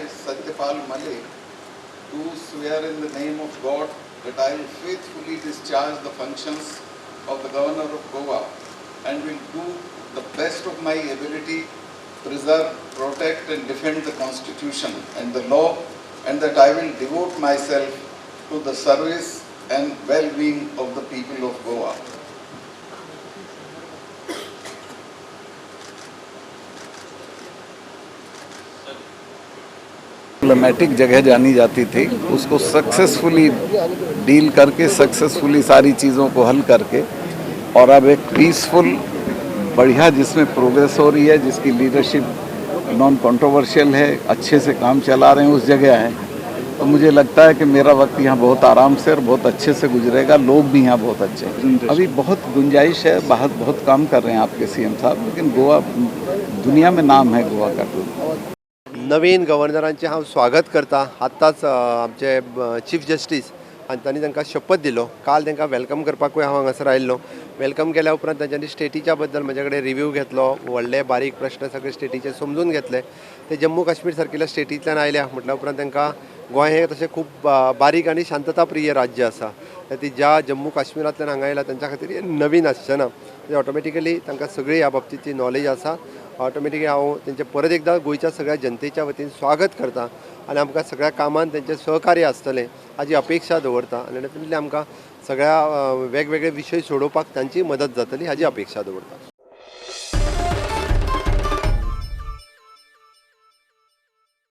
Satyapal Malik, do swear in the name of God that I will faithfully discharge the functions of the Governor of Goa and will do the best of my ability, preserve, protect and defend the Constitution and the law, and that I will devote myself to the service and well-being of the people of Goa. Problematic जगह जानी जाती थी, उसको successfully deal करके, successfully सारी चीज़ों को हल करके, और अब एक पीसफुल बढ़िया जिसमें प्रोग्रेस हो रही है, जिसकी लीडरशिप नॉन कंट्रोवर्शियल है, अच्छे से काम चला रहे हैं, उस जगह है। तो मुझे लगता है कि मेरा वक्त यहाँ बहुत आराम से और बहुत अच्छे से गुजरेगा। लोग भी यहाँ बहुत अच्छे हैं। अभी बहुत गुंजाइश है, बहुत बहुत काम कर रहे हैं आपके सीएम साहब, लेकिन गोवा दुनिया में नाम है गोवा का। नवीन गव्हर्नरांचें हांव स्वागत करता। आत्ताच आमचे चीफ जस्टीस आनी तांणी तांकां शपथ दिलो। काल तांकां welcome करपाकूय हांव हांगासर आयिल्लो। Welcome केल्या उपरांत तांच्यांनी स्टेटीच्या बद्दल म्हजे कडेन रिव्यू घेतलो, व्हडले बारीक प्रश्न सगळे स्टेटीचे समजून घेतले। ते जम्मू काश्मीर सारकिल्ल्या स्टेटींतल्यान आयल्या म्हटल्या उपरांत तांकां गोंय हें तशें खूब बारीक आनी शांतताप्रिय राज्य आसा। ती ज्या जम्मू काश्मीरांतल्यान हांगा आयला तांच्या खातीर हें नवीन आसचें ना, ऑटोमॅटिकली तांकां सगळी ह्या बाबतींतली नॉलेज आसा। ऑटोमॅटिकली हांव तेंचें परत एकदां गोंयच्या सगळ्या जनतेच्या वतीन स्वागत करता आनी आमकां सगळ्या कामांत तेंचें सहकार्य आसतलें हाजी अपेक्षा दवरता आनी डेफिनेटली आमकां सगळ्या वेगवेगळे विशय सोडोवपाक तांची मदत जातली हाजी अपेक्षा दवरता।